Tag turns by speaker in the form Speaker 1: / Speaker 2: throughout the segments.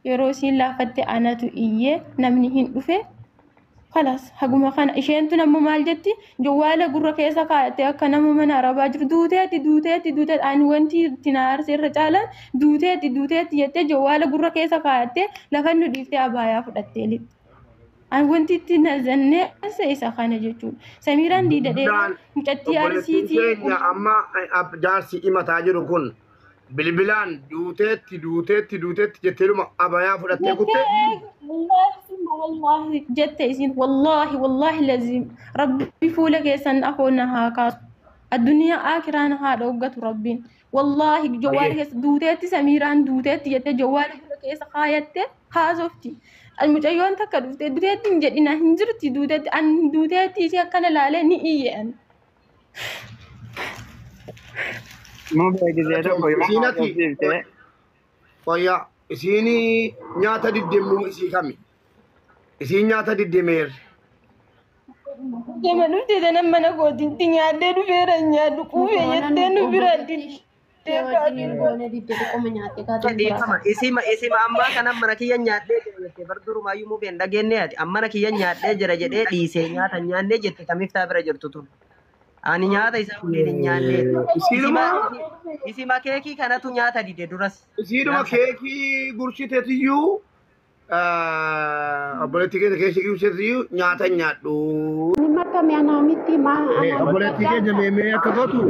Speaker 1: Yeroo isiin laafatte anatu iyyee namni hin dhufe. Kalaas haguma kana isheen tun ammoo maal jetti, jawwaala gurra keessa kaa'attee akka nama mana arabaa jiru duuteetti duuteetti duuteetti, ani wanti itti na aarse irra caalaan duuteetti duuteetti jettee jawwaala gurra keessa kaa'attee lafa nu dhiiftee abaayaa fudhattee lixxe. Ani wanti itti na zanneesse isa kana jechuudha. Samiiraan diida dheeraa mucattii
Speaker 2: Obboleettiin
Speaker 1: arsiitii.
Speaker 2: keenya amma jaarsi himataa jiru kun bilbilaan duuteetti duuteetti duuteetti jetteedhuma abayaa fudhattee kutte.
Speaker 1: Wallaahi wallaahi jette isin, wallaahi wallaahi lazim rabbi fuula keessan afoo na haa kaasu, addunyaa akiraan haa dhoggatu rabbiin. Wallaahi jawwaala keessa duuteetti, Samiiraan duuteetti jettee jawwaala gurra keessa kaayatte haasofti. Mucayyoon takka dhuftee duuteetti hin jedhina, hin jirti duuteetti, an duuteetti isii akkana laalee ni iyye an.
Speaker 3: Mubee gizee tokko yoo
Speaker 2: Isiin ati
Speaker 3: haasofsiifte
Speaker 2: Fayyaa isiin nyaata diddemmuu isii kami? Isiin nyaata diddemeer.
Speaker 1: Jama dhuftee tanan mana kootiitti nyaadhee dhufeera, nyaadhu quufee jettee nu bira diddee kaatee.
Speaker 4: Dhiifama, isima ammaa kana mana kiyya nyaadhee jira jette bar, durumaayyuu mubeen dhageenye, ati amma kiyya nyaadhee jira jedhee dhiisee nyaata hin nyaannee jette tamiftaa bira jirtu tun. Ani nyaata isaa waliin hin nyaanne.
Speaker 2: Isiinuma
Speaker 4: Isima keekii kanatu nyaata dide duras.
Speaker 2: Isiinuma keekii gursiteetiyyuu, obboleettii keenya keessa gursiteetiyyuu nyaata hin nyaadhu.
Speaker 5: Himatame anaa miti maa anaa.
Speaker 2: Obboleettii keenya meemee akka gootu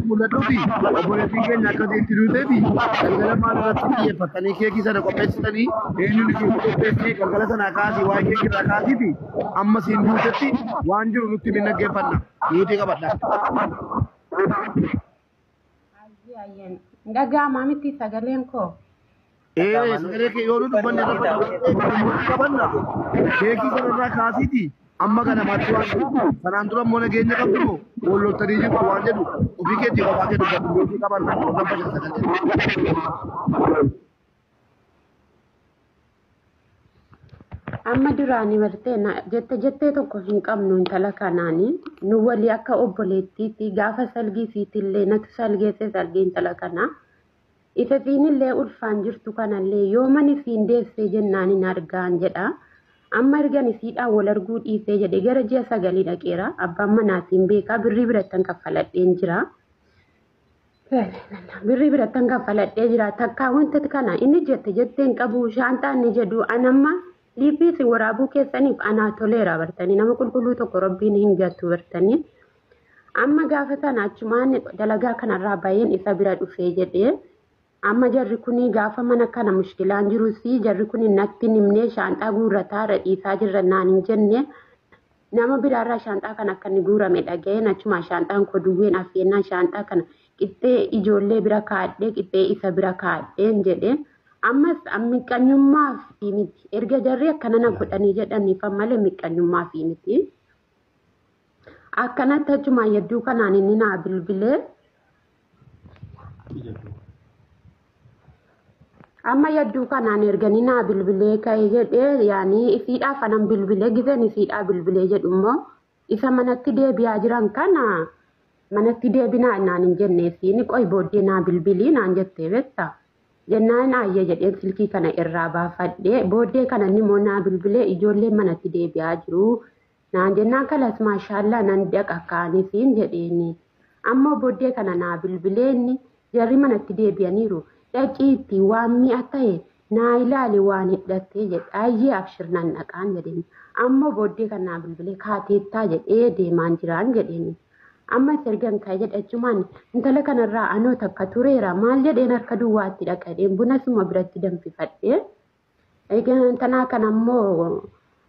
Speaker 2: mul'atuufi obboleettiin keenya akkasitti duuteefi galgala maal irratti xiyyeeffatanii keekii sana qopheessitanii, eenyuun keekii qopheessee, galgala sana kaasii waa'ee keekii irraa kaasiiti amma siin duutetti waan jiru nutti hin dhaggeeffanna, nuti qabadha.
Speaker 5: Dhaga'amaa miti sagaleen koo?
Speaker 2: Ee, sagalee kee yoo nu dubbanne irra qabanna. Keekii sanarraa kaasiiti amma kana maatti waan jiru sanaan dura immoo nageenya qabdu moo wal loltanii jirtu waan jedhu ofii keetii qofaa kee dubbadhu, nuti qabanna nama sagalee.
Speaker 5: Amma duraanii bartee na jette jettee tokko hin qabnu intala kanaani, nu walii akka obboleettiitti, gaafa salgii isiitillee natu salgeesse salgii intala kanaa. Isa isiinillee ulfaan jirtu kanallee yooman isiin deessee jennaan hin argaan jedha. Amma ergan isiidhaan wal arguu dhiisee jedhe gara ji'a 9 dhaqeera. Abbaan manaatiin beekaa, birrii birattan kaffaladheen jira. Birrii birattan kaffaladhee jira. Takkaa wanta kana inni jette jettee hin qabu. Shaantaa inni jedhu anamma liippii isin waraabuu keessaniif anaa toleera bartanii, nama qulqulluu tokko rabbiin hin gattu bartanii. Amma gaafa sana achumaan dalagaa kanarraa baay'een isa bira dhufee jedhee, amma jarri kuni gaafa mana kana mushkilaan jirus jarri kuni natti hin himne, shaanxaa guurrataa irra dhiisaa jirra naan hin jenne, nama biraarraa shaanxaa kana akka inni guurame dhaga'een achuma shaanxaan koo duwween affeennaan shaanxaa kana qixxee ijoollee bira kaadhee qixxee isa bira kaadheen jedhee. Ammas miqqanyummaa fi miti, erga jarri akkana na godhanii jedhaniif malee miqqanyummaa fi miti. Akkanatti achuma yedduu kanaan inni naa bilbilee, amma yadduu kanaan erganii naa bilbilee ka'e jedhee, yaanii isiidhaaf anan bilbilee, gizeen isiidhaa bilbilee jedhu immoo isa manatti deebi'aa jiran kana manatti deebinaa naan hin jenne, isiin qoy booddee naa bilbilii naan jettee beektaa. Jennaan aayya jedheen silkii kana irraa baafadhee, booddee kana inni immoo naa bilbilee ijoolleen manatti deebi'aa jiru. Naan jennaan kalas maashaallaa nan dhaqa kaanisiin jedheeni. Ammoo booddee kana naa bilbilee inni jarri manatti deebi'aniiru. Dhaqiitti waan mi'a ta'e naa ilaali waan hidhattee jedhe, ayyee abshir nan dhaqaan jedheeni. Ammoo booddee kan naa bilbilee kaateettaa jedhee deemaan jiraan jedheeni. Ammas ergan ka'e jedhachumaan intala kanarraa anoo takka tureera maal jedheen harka duwwaatti dhaqadheen buna suma biratti danfifadhee. Egaa tanaa kana ammoo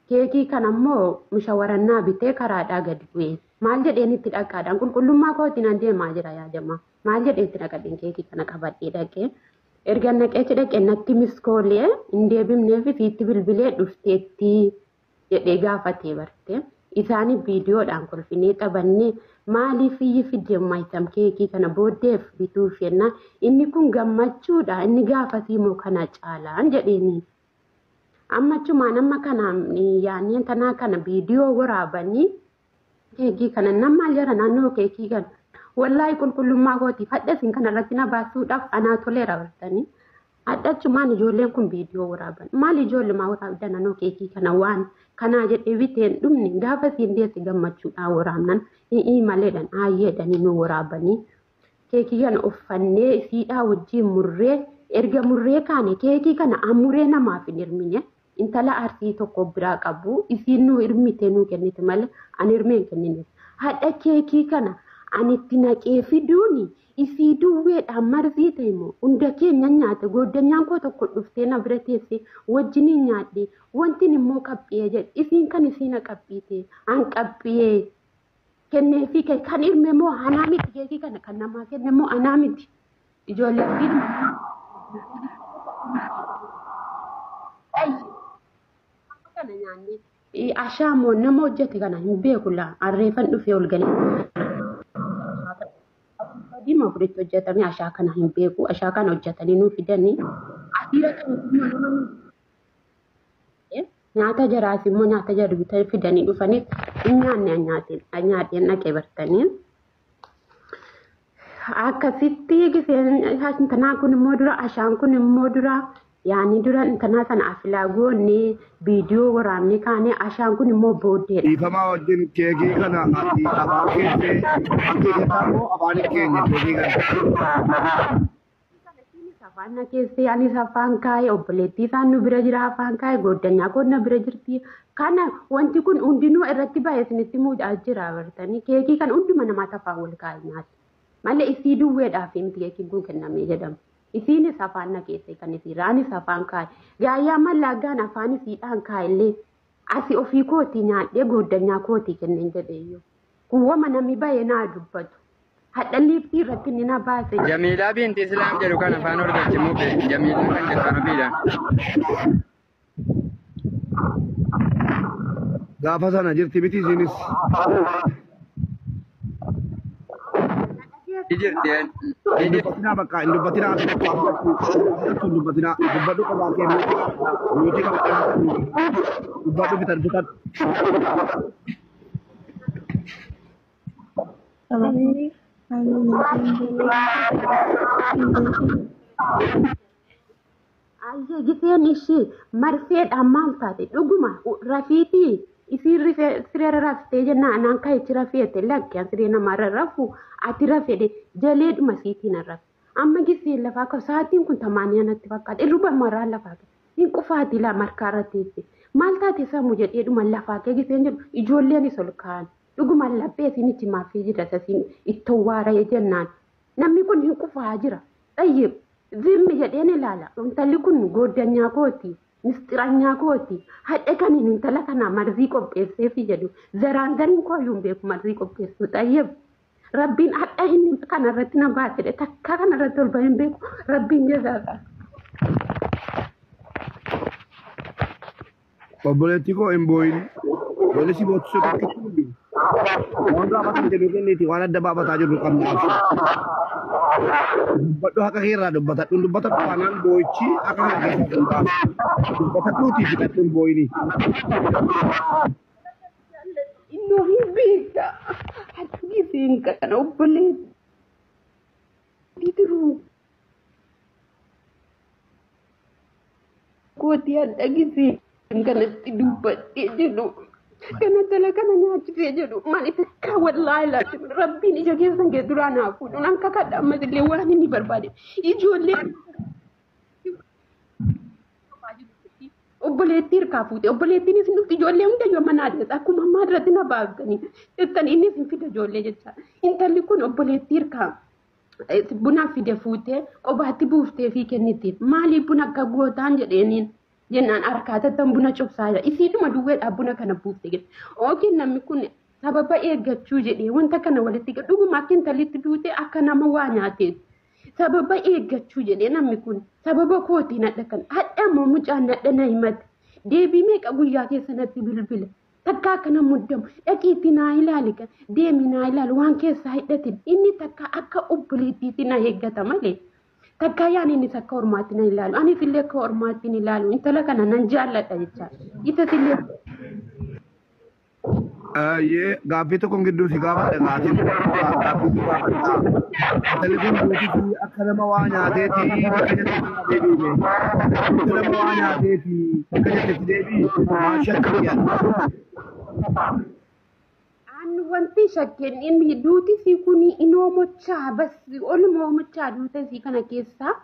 Speaker 5: keekii kana ammoo mushawarannaa bitee karaadhaa gadi bu'ee maal jedheen itti dhaqaadhaan, qulqullummaa kootiin an deemaa jira yaadama. Maal jedhee itti dhaqadheen keekii kana qabadhee dhaqee, erga naqeechi dhaqee natti miskoolee hin deebifneef sitti bilbilee dhufteetti jedhee gaafatee barte. Isaanii viidiyoodhaan kolfinee taphannee, maaliif iyyi fidde maayisam keekii kana booddeef bituuf jennaan, inni kun gammachuudha, inni gaafasii immoo kana caalaan jedheeni. Amma achumaan amma kana yaanii tanaa kana viidiyoo waraabanii keekii kana nam maal jara naannoo keekii kana, wallaahi qulqullummaa kootiif hadha isin kana irratti na baasuudhaaf anaa toleera bartanii. Hadhachumaan ijoolleen kun viidiyoo waraaban. Maal ijoollee maa waraabdan anoo keekii kana waan kanaa jedhee biteen dhumne gaafa siin deesse gammachuudhaan waraabnan hi'ii maleedhaan haayyeedhaan nu waraabanii keekii kana uffannee siidhaa wajjin murree erga murree kaane keekii kana amuree namaaf hin hirmine intala arsii tokko biraa qabu isiin nu hirmite nuu kennite malee ani hirmee hin kennine. Hadha keekii kana ani itti naqee fiduuni isii duwweedhaan marzii ta'e immoo hunda keenya nyaate gooddanyaan koo tokko dhuftee na bira teesse wajjiniin nyaadhe wantin immoo qaphiyee jedhe isiin kan isiin qabhiite an qaphiyee kenneefii kan hirme immoo anaa miti keekii kana kan namaa kenne immoo anaa miti ijoollee kana nyaanne ashaamoo nama hojjete kana hin beeku laa arreeffan dhufee ol galee. Diimaa fudhatti hojjetame ashaa kana hin beeku ashaa kana hojjetanii nuu fidanii asiira kana nyaata jaraas immoo nyaata jarri bitanii fidanii dhufanii hin nyaanne nyaadheen dhaqee bartanii. Akkasitti giseen intanaa kun immoo dura ashaan kun immoo dura yaani dura intanaa sana afilaa goonee viidiyoo waraabnee kaanee ashaan kun immoo booddeedha.
Speaker 2: Dhiifamaa wajjin keekii kana ati afaan keessee keeketaa moo afaan keenya keekii kana?
Speaker 5: Afaan na keessee anis afaan kaa'e obboleettii isaan nu bira jira afaan kaa'e gooddanyaa koo na bira jirti. Kana wanti kun hundinuu irratti baay'ee isinitti muudhaa jira bartanii keekii kan hunduma namaatti afaan wal kaa'e nyaata. Malee isii duwweedhaaf miti keekiin kun kennamee jedhama. Isiinis afaan na keessee kan isiirra anis afaan kaa'e. Gaayyaa mallaagaan afaan isiidhaan kaa'ellee asi ofii kootii nyaadhee gooddanyaa kootii kenneen jedheeyyuu. Kuwwama namni baay'ee naa dubbatu. Hadha liiftii irratti inni na baase.
Speaker 3: Jamiilaa binti Islaam jedhu kan afaan orgachi mube Jamiilaa kan jedhu Arabiidhaan.
Speaker 2: Gaafa sana jirti miti isiinis.
Speaker 3: Ni jirti.
Speaker 2: Hin dubbatinaa bakka hin dubbatinaa hin dubbatinaa dubbadhu qabaa kee nuti qabaa dubbadhu bitan bitan.
Speaker 5: Ayyee giseen ishee marfeedhaan maal taate dhuguma rafiitii isiin sireera raftee jennaan anaan ka'ichi rafeete lakki an siree namaarra rafu ati rafedhe jaleedhuma siitiin rafe. Amma giseen lafaa ka'u sa'aatiin kun tamaanii natti fakkaata irruba maraa lafaa ka'e hin qufaati laa markaarra teesse maal taate sammuu jedheedhuma lafaa ka'e giseen jedhu ijoolleenis ol ka'an dhuguma laphee isinitti maaffii jira sasiin ittoo waara'ee jennaan namni kun hin qufaa jira xayyib zimmi jedheen ilaala intalli kun gooddanyaa kooti misxiranyaa kooti hadhe kan hin intala kana marzii qopheesseefi jedhu zaraan gariin kooyyuu hin beeku marzii qopheessuu xayyib rabbiin hadha inni kanarratti na baasedhe takka kanarratti ol bahee hin beeku rabbiin jazaasa.
Speaker 2: Obboleettii koo hin boo'in. Wali si boochisuu tokko waan gaafa kan jedhu kenniiti waan adda baafataa jirru qabna abshii. Dubbadhu haqa keerraa dubbatadhu dubbatadhu kanaan boo'ichi akka kana keessaa hin baasu. Dubbatadhuutii fixadhu hin boo'ini.
Speaker 5: Innoo hin beeka. Ati giseen kana obboleettii turuu kootii hadha giseen kanatti dubbadhee jedhu. Kana dala kana nyaachisee jedhu maaliif akka wallaahi laati rabbiin ija keessan kee duraa naa fuudhu nan kakadha ammas illee waan inni barbaade ijoollee obboleettii hirkaa fuute obboleettiinis dhufti ijoollee hunda yoo mana adeemsa akkuma ammaa irratti na baaftanii jettan innis hin fida ijoollee jecha intalli kun obboleettii hirkaa buna fide fuutee qobaatti buuftee fi kennitiif maaliif buna akka gootaan jedheeniin jennaan harkaa buna cobsaa jira isiidhuma duwweedhaa buna kana buufte jedhe ookiin namni kun sababa eeggachuu jedhee wanta kana walitti dhuguma akka intallitti duute akka nama waa nyaateeti sababa eeggachuu jedhee namni kun sababa kootiin hadha kana hadha immoo mucaan hadha na himate deebii meeqa guyyaa keessa natti bilbila takka akkana muddamu dhaqiitti naa ilaali kan deemi naa ilaali waan keessaa hidhatin inni takka akka obboleettiitti na eeggata malee. Takka yaan innis akka ormaatti na ilaalu anis illee akka ormaatti hin ilaalu intala kana nan jaalladha jecha isas illee.
Speaker 2: Ayyee, gaaffii tokkoon gidduu si gaafadha, gaaffii gaaffii si gaafadha. Intalli kun duuti akka nama waa nyaateeti bakka jettetti deebiine. Akka nama waa nyaateeti bakka jettetti deebii maal shakkii ati?
Speaker 5: An wanti shakkeen inni duuti si kun inoomochaa bas oluma oomochaa duute si kana keessa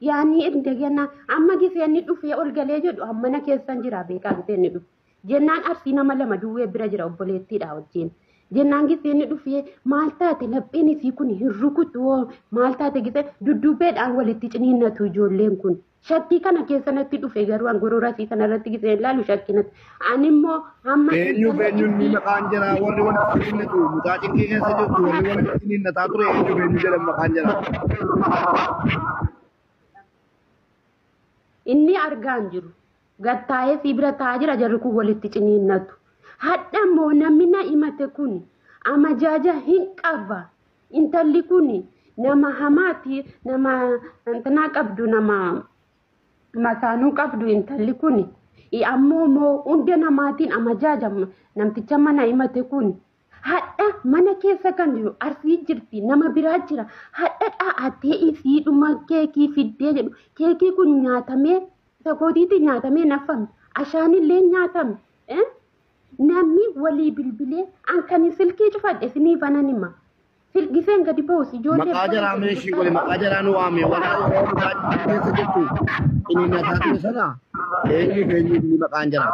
Speaker 5: yaani indegena amma gisee inni dhufee ol galee jedhu ammana keessan jira beekaa gisee inni dhufe jennaan Arsii nama lama duwwee bira jira obboleettiidha wajjin jennaan gisee inni dhufee maal taate lapheen isii kun hin rukutu hoo maal taate gisee dudduubeedhaan walitti ciniinnatu ijoolleen kun. Shakkii kana keessa natti dhufe garuu an gorora isii kanarratti gisee ilaalu shakkii natti. Ani immoo hamma
Speaker 2: Eenyu
Speaker 5: intala
Speaker 2: eenyuun ni
Speaker 5: isii
Speaker 2: maqaan jira warri walitti ciniinnatu mucaa cinqii keessa jirtu warri walitti ciniinnataa ture eenyu eenyu jedhan maqaan jira.
Speaker 5: Inni argaa hin jiru. Gattaa'ee si bira taa'aa jira, jarri kun walitti ciniinnatu. Hadha immoo namni na himate kun amajaaja hin qaba. Intalli kun nama hamaati, nama intinaa qabdu, nama masaanuu qabdu intalli kun. Ammoo immoo hunda namaatiin amajaaja namticha mana himate kun. Hadha mana keessa kan jiru Arsii jirti, nama biraa jira. Hadha dhaa'atee isiidhuma keekii fiddee jedhu. Keekii kun nyaatamee isa kootiitti nyaatamee nafame. Ashaanillee nyaatame. Namni walii bilbilee an kan silkii cufadhe isinii banan hima. Silkiseen gadi ba'us ijoollee
Speaker 2: Maqaa
Speaker 5: ba'u
Speaker 2: jaraa
Speaker 5: jedhu
Speaker 2: meeshii godhe
Speaker 5: gurtaa.
Speaker 2: Maqaa jaraa nu waame warra yeroo mucaa cinqii keessa jirtu ciniinnataa ture sana eenyu eenyu ni maqaan jaraa.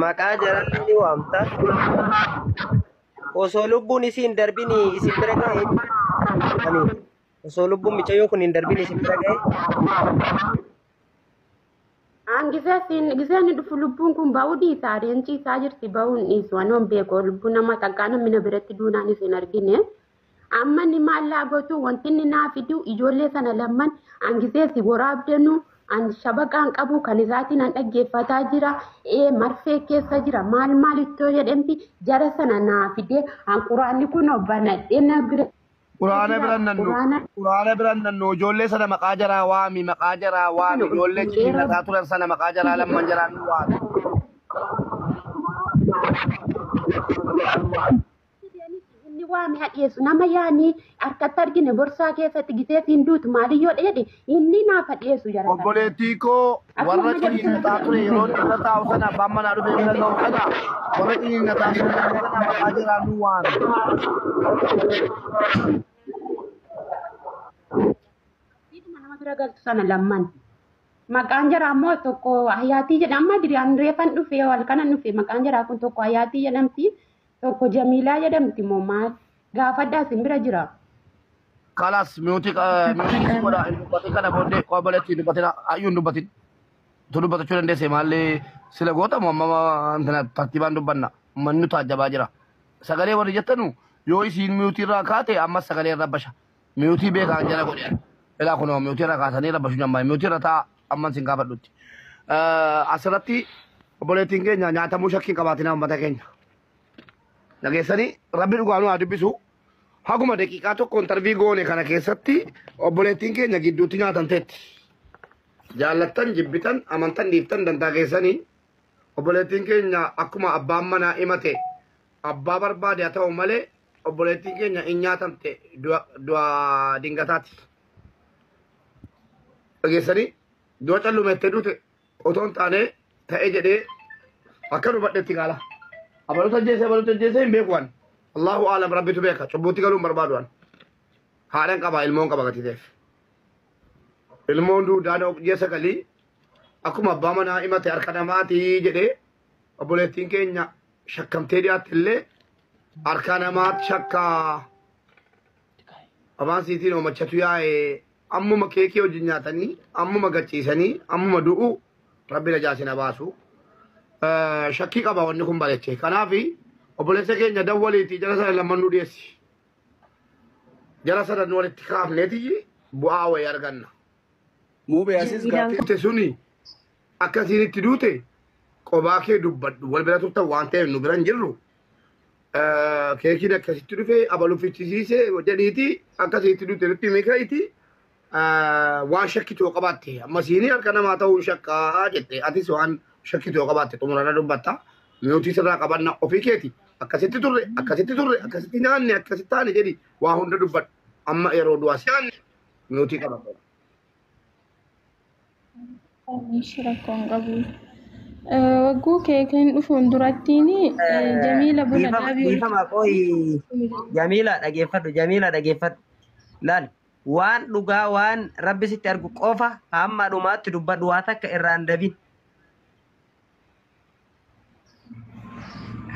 Speaker 4: Maqaa jarallee ni waamta. Osoo lubbuun isii hin darbin isin bira ga'e. Ani osoo lubbuun mucayyoo kun hin darbin isin bira ga'e.
Speaker 5: An giseen dhufu lubbuun kun ba'uu dhiisa, adeemsi isaa jirti ba'uu hin dhiisu. Ani hin beeku lubbuu nama takkaa namni na biratti duunaan isin argine. Amma inni maal gootu wanti inni naa fidu ijoollee sana lamman an gisee si waraabdanu an shabaqaan qabu kan isaatiin an dhaggeeffataa jira. Ee, marfee keessa jira, maal maal ittoo jedhamti jara sana naa fide. An quraanni kun banadhee na bira
Speaker 2: Quraana
Speaker 5: jira
Speaker 2: biran nannu
Speaker 5: quraana
Speaker 2: quraana biran nannu ijoollee sana maqaa jaraa waami, maqaa jaraa waami,
Speaker 5: kana
Speaker 2: ijoollee
Speaker 5: ulfuudhee
Speaker 2: ciniinnataa turan sana maqaa jaraa lamman jaraa nu waami.
Speaker 5: Inni waame hadheessu nama yaanii harkatti argine borsaa keessatti gisee siin duutu maaliyyoo jedhe inni naaf hadheessu jara sana.
Speaker 2: Obboleettii koo
Speaker 5: Akkuma
Speaker 2: warra
Speaker 5: amma jedhu
Speaker 2: ciniinnataa
Speaker 5: sanatti
Speaker 2: ture yeroo inni irra taa'u sana abbaan manaa dhufee bira ga'u sana warra ciniinnataa ture sana maqaa jaraa nu waami.
Speaker 5: Siituma nama bira galtu sana lamman. Maqaan jaraa immoo tokko Hayaatii jedhama. Diriyaan reefan dhufe wal kana dhufe maqaan jaraa kun tokko Hayaatii jedhamti, tokko Jamiilaa jedhamti moo maal gaafadhaa isin bira jira.
Speaker 2: Kalas mute mute si godha, hin dubbatin kana booddee obboleettii hin dubbatin, hayyuu hin dubbatin. Tu dubbatachuu dandeesse maallee sila gootamu amma antana tartiibaan dubbanna, manni nu taajjabaa jira. Sagalee warri jettanu yoo isiin mute irraa kaate ammas sagalee irra basha. Mute beekaan jala godhe. Ilaa kunoo mute irraa kaasanii rabbashuu jammaa mute irra taa'a amman sin gaafadhutti. Asirratti obboleettiin keenya nyaatamuu shakkii hin qabaatinaa uummata keenya. Dhageessanii rabbi dhugaa nu haa dubbisu. Haguma daqiiqaa tokko interview goone kana keessatti obboleettiin keenya gidduutti nyaatamteetti. Jaallattan, jibbitan, amantan, dhiiftan dantaa keessanii obboleettiin keenya akkuma abbaan manaa himate abbaa barbaade haa ta'u malee obboleettiin keenya hin nyaatamte du'a dingataati. Dhageessanii du'a callumettee duute otoo hin taane ta'e jedhee akka dubbadhetti gaala. Abaluuta ajjeese, abaluuta ajjeese hin beeku waan. Allahu aalam, rabbitu beeka, cubbuutti galuun barbaadu waan. Haadhan qaba, ilmoon qaba gatii ta'eef. Ilmoon duudaan ji'a 9 akkuma abbaa manaa himate harka namaatii jedhee obboleettiin keenya shakkamtee dhiyaatte illee harka namaatti shakkaa. Afaan siitiin oomachatu yaa'ee ammuma keekii wajjin nyaatanii ammuma gachiisanii ammuma du'u rabbi najaasina baasu. Shakkii qaba wanni kun bareeche. Kanaaf obboleessa keenya dawwaliitii jara sana lamman nu dhiyeessi. Jara sana nu walitti kaafneeti bu'aa wayii arganna.
Speaker 6: Muubee asis
Speaker 1: Jamiilaan
Speaker 6: gaaffii
Speaker 2: Duute suni akkasiin itti duute qobaa kee dubbadhu, wal bira turtan waan ta'eef nu bira hin jirru. Keekiin akkasitti dhufe abaluu fichisiise jedhiiti akkasitti duute nutti himi ka'iiti waan shakkitu yoo qabaatte amma siinii harka namaa ta'uu shakkaa jette, atis waan shakkitu yoo qabaatte xumurana dubbatta. Miyuutii sirraa qabanna ofii keeti. Akkasitti turre, akkasitti turre, akkasitti nyaanne, akkasitti taane jedhi waa hunda dubbadhu. Amma yeroo du'aas miyuutii qabadhu.
Speaker 1: Rakkoon qabu. Wagguu keekiin dhufuun durattiin Jamiila buna dhaabii
Speaker 4: Dhiifama qoyi Jamiila dhageeffadhu, Jamiila dhageeffadhu. Laal, waan dhugaa waan rabbi sitti argu qofa hamma dhumaatti dubbadhu, waa takka irraa hin dabin.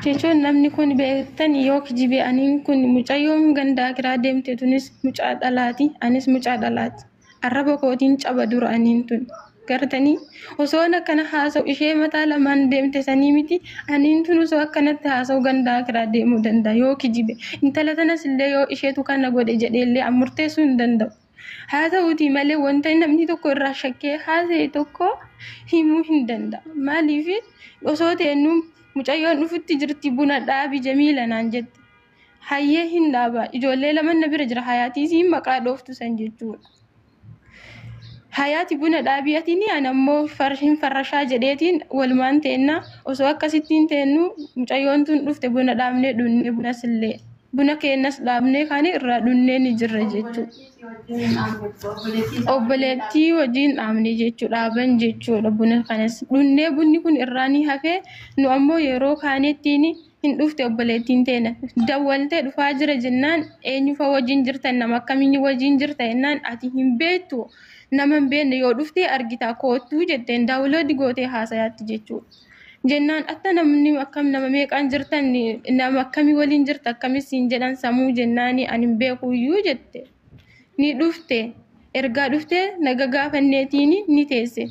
Speaker 1: Jechuun namni kun beektan yoo kijibe aniin kun mucayyoon gandaa kiraa deemte tunis mucaa dhalaati, anis mucaa dhalaati. Arraba kootiin caba dura aniin tun. Gartanii osoon akkana haasa'u ishee mataa lamaan deemte sanii miti, aniin tun osoo akkanatti haasa'u gandaa kiraa deemuu danda'a yoo kijibe. Intala tanas illee yoo isheetu kana godhe jedhee illee an murteessuu hin danda'u. Haa ta'uutii malee wanta namni tokko irraa shakkee haasa'e tokko himuu hin danda'a. Maaliif osoo ta'ennu mucayyoon dhufutti jirti buna dhaabi Jamiila naan jette. Hayyee hin dhaaba. Ijoollee lama na bira jira. Hayaatii siin maqaa dhooftu san jechuudha. Hayaati buna dhaabii atiin ani ammoo hin farrashaa jedheetiin walumaan teenna. Osoo akkasittiin teennu mucayyoon tun dhufte buna dhaabnee dhunne bunas illee. Buna keennas dhaabnee kan irraa dhunnee ni jirra jechuudha. Obboleettii wajjin dhaabne jechuudha. Dhaaban jechuudha buna kanas. Dhunnee bunni kun irraa ni hafee nu ammoo yeroo kaanettiin hin dhufte obboleettiin teena. Dawwaltee dhufaa jira jennaan eenyufa wajjin jirtan, nama akkamiin wajjin jirta jennaan ati hin beektu. Nama hin beekne yoo dhufte argita koottuu jetteen daawuloodii gootee haasayaatti jechuudha. Jennaan atta namni akkam nama meeqaan jirtan, nama akkamii waliin jirta, akkamis siin jedhan samuu jennaani ani hin beekuyyuu jette. Ni dhufte, ergaa dhufte naga gaafanneetiin ni teesse.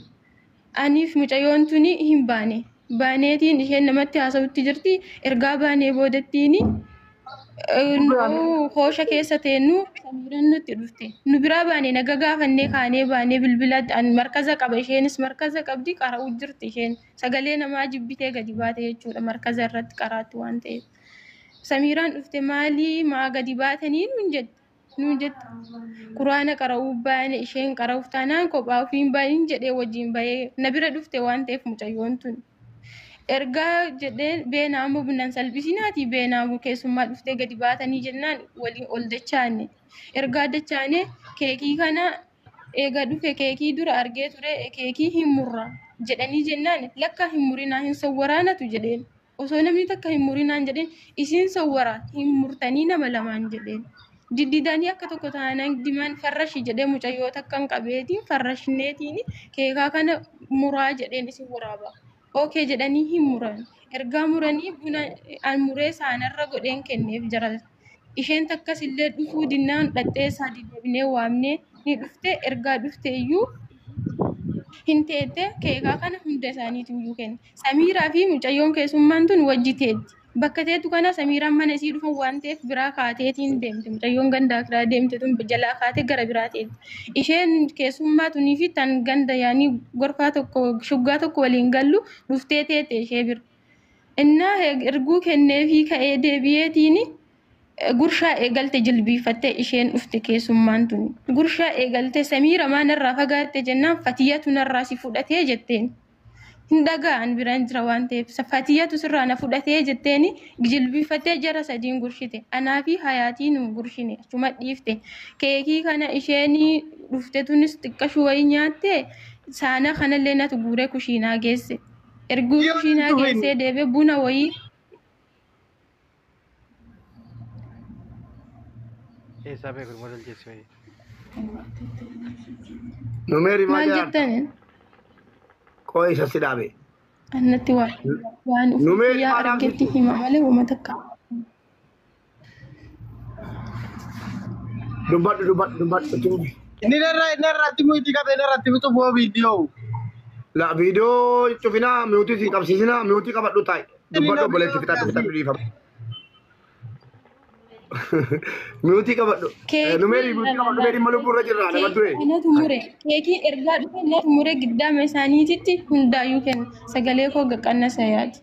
Speaker 1: Aniif mucayyoon tuni hin baane. Baaneetiin isheen namatti haasa'utti jirti. Ergaa baanee boodattiin hoosha keessa teennu Samiiraan nutti dhufte. Nu biraa baane naga gaafannee kaanee baanee bilbila markaza qaba, isheenis markaza qabdi, qara'uu jirti isheen. Sagalee namaa jibbitee gadi baate jechuudha markaza irratti qaraatti waan ta'eef. Samiiraan dhufte maalii maa gadi baatanii nuun jette. Nuun jette. Quraana qara'uu baane, isheen qara'uuf taanaan kophaa ofiin bahin jedhee wajjin bahee na bira dhufte waan ta'eef mucayyoon tun. Ergaa jedhee beenaamu bunaan salphisinaatii beenaamu keessummaa dhuftee gadi baatanii jennaan waliin ol dachaane. Ergaa dachaane keekii kana eega dhufe keekii dura argee ture, keekii hin murra jedhanii jennaan lakka hin murinaa hin sawwaraanatu jedheen. Osoo namni takka hin murinaan jedheen isin sawwara hin murtanii nama lamaan jedheen. Diddidanii akka tokko taanaan dimaan farrashi jedhee mucayyoo takka hin qabeetiin farrashneetiin keekaa kana muraa jedheen isin waraaba. Okee jedhanii hin muran. Ergaa muranii buna an muree saanarra godheen kenneef jara. Isheen takkas illee dhufuu dinnaan dhaxxee isaa deebinee waamnee ni dhufte, ergaa dhufte iyyuu hin teette keekaa kana hunda isaaniitu iyyuu kenne. Samiiraa fi mucayyoon keessummaan tun wajji teetti. Bakka teettu kana Samiiraan mana isii dhufan waan ta'eef biraa kaateetiin deemte. Mucayyoon ganda akiraa deemte tun jalaa kaatee gara biraa teetti. Isheen keessummaa tunii fi tan ganda yaanii gorfaa tokko shuggaa tokko waliin gallu dhuftee teette ishee bira. Innaa erguu kenneefii ka'ee deebi'eetiin gurshaa eegalte jilbiifattee isheen dhufte keessummaan tun. Gurshaa eegalte Samiira maanarraa fagaatte jennaan Fatiyyatu narraa si fudhatee jetteen. Hin dhaga'an biraan jira waan ta'eef Fatiyyatu sirraa na fudhatee jetteeni jilbiifattee jara sadiin gurshite. Anaa fi Hayaatiin nu gurshine achuma dhiifte. Keekii kana isheen dhufte tunis xiqqashuu wayii nyaatte, saana kanallee natu guuree kushiinaa geesse. Erguu kushiinaa geessee deebee buna wayii
Speaker 7: Eessaa beeku model jechi wayii.
Speaker 2: Numeeri maal
Speaker 1: maal
Speaker 2: jedhan?
Speaker 1: jettani?
Speaker 2: Qooyi isa si dhaabe.
Speaker 1: Annatti waan
Speaker 2: Numeeri
Speaker 1: ufii
Speaker 2: maal
Speaker 1: argetti
Speaker 2: dhaabsistu?
Speaker 1: hima malee uummata takka.
Speaker 2: Dubbadhu dubbadhu dubbadhu itti fufi.
Speaker 8: Inni narratti muyti qabe narratti fixu viidiyoo.
Speaker 2: La viidiyoo cufinaa miyuutii si qabsiisinaa miyuutii qabadhu taa'i. Dubbadhu obboleetti fixadhu fixadhu dhiifama. Miyuutii qabadhu. Numeeri miyuutii qabadhu mee dhimma lubbuu irra jirra nama ture.
Speaker 1: Keekii natu mure. Keekii ergaa dhufe natu mure giddaama isaaniititti hundaayyuu kenna. Sagalee koo qaqqannasa Hayaati.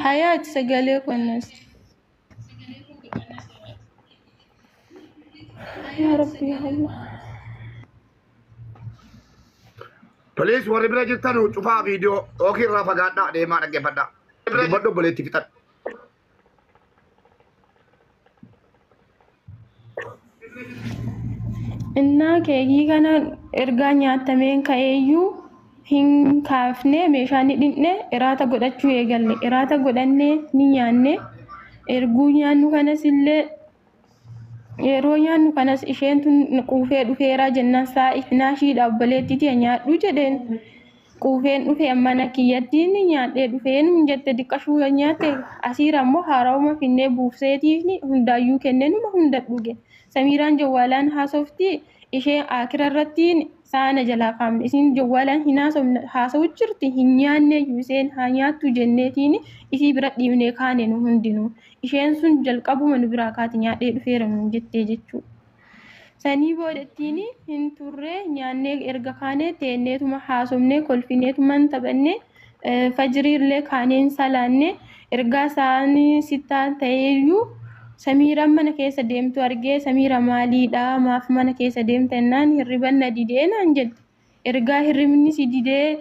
Speaker 1: Hayaati sagalee koo qannas. Yaa Rabbi yaa Allah.
Speaker 2: Please warri bira jirtan cufaa viidiyoo yookiin irraa fagaadhaa deemaa dhaggeeffadhaa. Dubbadhu obboleetti fixadhu.
Speaker 1: Innaa keekii kana ergaa nyaatameen ka'eeyyuu hin kaafne meeshaa ni dhinne iraata godhachuu eegalle. Iraata godhannee ni nyaanne. Erguu nyaannu kanas illee yeroo nyaannu kanas isheen tun quufee dhufeeraa jennaan saa itnaashiidha obboleettii tiyya nyaadhu jedheen. Quufeen dhufe mana kiyyattiin nyaadhee dhufeen jette diqqashuu yoo nyaatte asiira immoo haarawuma finnee buufseetiif hundaayyuu kenneenuma hunda dhuge. Samiiraan jawwaalaan haasofti ishee akira irratti saana jalaa kaafne isin jawwaalaan hin haasofne haasa'u jirti hin nyaanne isheen haa nyaattu jenneetiin isii bira dhiibnee kaane nu hundinuu. Isheen sun jalqabuma nu biraa kaati nyaadhee dhufeera nuun jettee jechuudha. Sanii boodettiin hin turre nyaannee erga kaanee teenneetuma haasofnee kolfineetuma hin taphanne fajiriillee kaaneen salaanne ergaa isaanii sittaa ta'eeyyuu Samiiraan mana keessa deemtu argee Samiira maaliidha maaf mana keessa deemta jennaan hirriban na didee naan jette. Ergaa hirribni si didee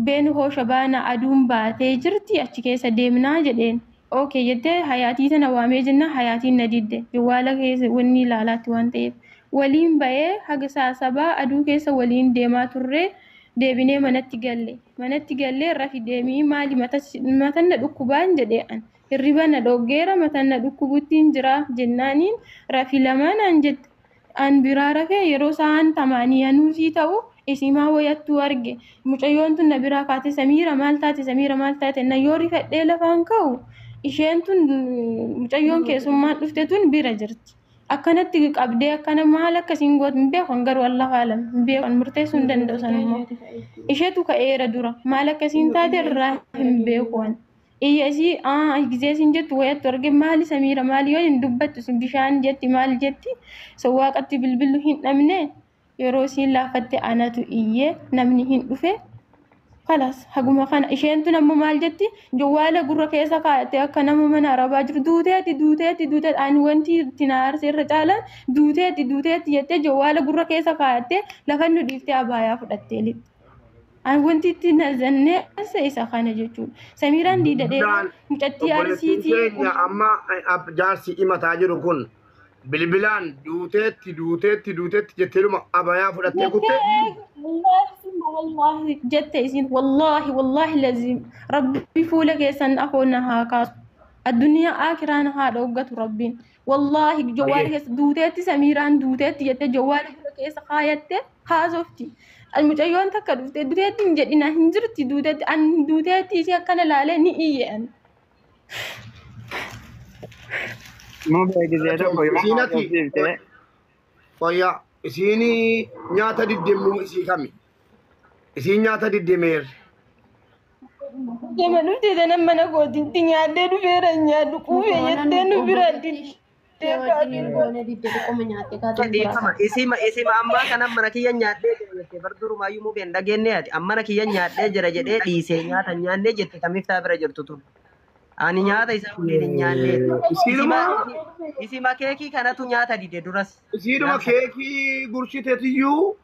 Speaker 1: been hoosha baana aduun baatee jirti achi keessa deemnaa jedheen. Okay jettee hayaatii tana waamee jennaan hayaatiin na didde. Jawwaala keessa wanni ilaalaatti waan ta'eef. Waliin ba'ee haga saasabaa aduu keessa waliin deemaa turre deebinee manatti galle. Manatti gallee rafi deemii maali matan na dhukkubaan jedhee an. Hirriba na dhoggeera matan na dhukkubuttiin jira jennaaniin rafi lamaan an jette. An biraa rafee yeroo sa'aan tamaanii anuusii ta'u isimaa wayattuu arge. Mucayyoon tun na biraa kaate Samiira maal taate Samiira maal taate na yoo rifadhee lafaan ka'u isheen tun mucayyoon keessummaan dhufte tun bira jirti. Akkanatti qabdee akkana maal akkasiin gootu hin beekan garuu Allahu alam hin beekan murteessuu hin danda'u sanummoo. Isheetu ka'eera dura maal akkasiin taate irraa hin beeku an. Iyya isii gisee isin jettu wayattu arge maali Samiira maali yoo hin dubbattu isin bishaan jetti maal jetti so waaqatti bilbilu hin dhabne yeroo isiin laafatte anatu iyyee namni hin dhufe. Kalas haguma kana isheen tun ammoo maal jetti jawwaala gurra keessa kaa'attee akka nama mana arabaa jiru duuteetti duuteetti duuteetti ani wanti itti na aarse irra caalaan duuteetti duuteetti jettee jawwaala gurra keessa kaa'attee lafa nu dhiiftee abaayaa fudhattee lixxe. Ani wanti itti na zannee isa kana jechuudha. Samiiraan diida dheeraa mucattii
Speaker 2: Obboleettiin
Speaker 1: arsiitii.
Speaker 2: keenya amma jaarsi himataa jiru kun bilbilaan duuteetti duuteetti duuteetti jetteedhuma abayaa fudhattee kutte.
Speaker 1: Wallaahi jette isin wallaahi wallaahi lazim rabbi fuula keessan afoo na haa kaasu addunyaa akiraan haa dhoggatu rabbiin wallaahi jawwaala keessa duuteetti Samiiraan duuteetti jettee jawwaala gurra keessa kaayatte haasofti. Mucayyoon takka dhuftee duuteetti hin jedhina hin jirti duuteetti an duuteetti isii akkana laalee ni iyye an.
Speaker 3: Mubee gisee tokko yoo
Speaker 2: Isiin ati
Speaker 3: haasofsiifte
Speaker 2: fayyaa isiin nyaata diddemmuu isii kami? Isiin nyaata diddemeer.
Speaker 1: Jama dhuftee tanan mana kootitti nyaadhee dhufeera nyaadhu quufee jettee nu bira diddee
Speaker 4: Dhiifama. Isima isima ammaa kana mana kiyya nyaadhee jira jettee bar durumaayyuu mubeen dhageenne ati amma mana kiyya nyaadhee jira jedhee dhiisee nyaata hin nyaanne jette tamiftaa bira jirtu tun. Ani nyaata isaa waliin hin nyaanne.
Speaker 2: Isiinuma
Speaker 4: Isima keekii kanatu nyaata dide duras.
Speaker 2: isiinuma keekii gursiteetiyyuu